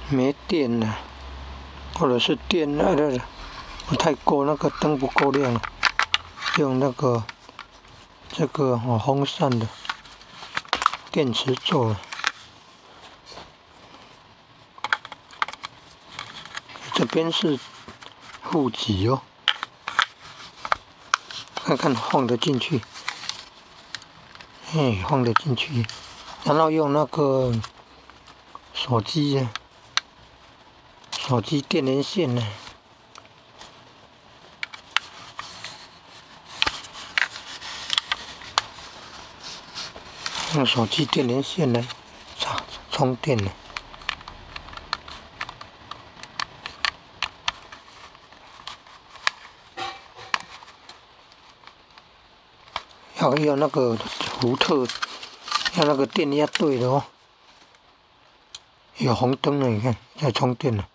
沒電了，或者是電那個不太夠，那個燈不夠亮，用那個這個哦風扇的電池做的。這邊是負極哦，看看放得進去，哎，放得進去，然後用那個手機，手機電源線呢，用手機電源線來插充電呢。要用那個伏特，要那個電壓對的哦。有紅燈了，你看在充電了。